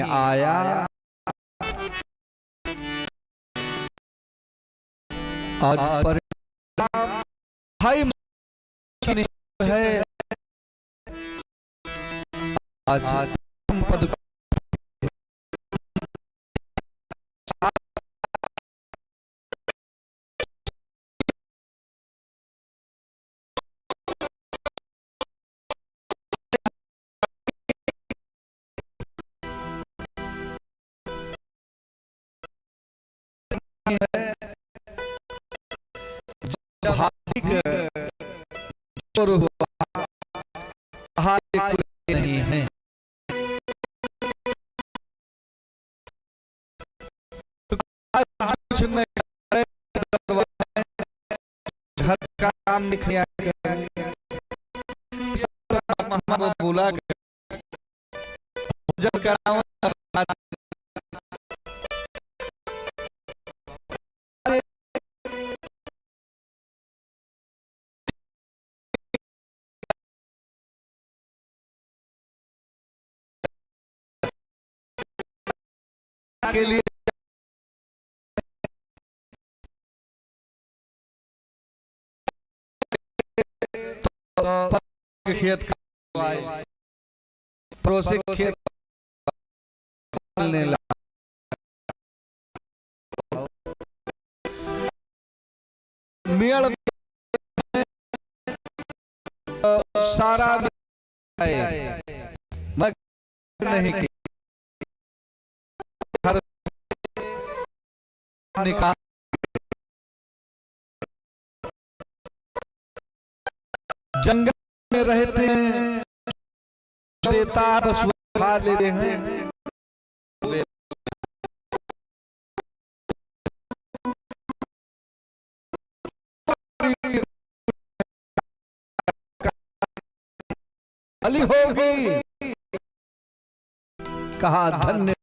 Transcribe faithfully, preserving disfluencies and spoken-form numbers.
आया। आज परिणाम भाई है, आज हम पद जब हार्दिक जोर हुआ, हार्दिक कुछ नहीं है। आज कुछ नहीं करे, घर का काम नहीं किया करे। सब मामा को बुला के भोजन कराओ, के लिए खेत का पड़ोसी खेत पालने लगा। मेड़ सारा है, मगर नहीं की। हर निकाल जंगल में रहते हैं, देता है, बस वो खा लेते हैं। बलि होगी। कहा धन्य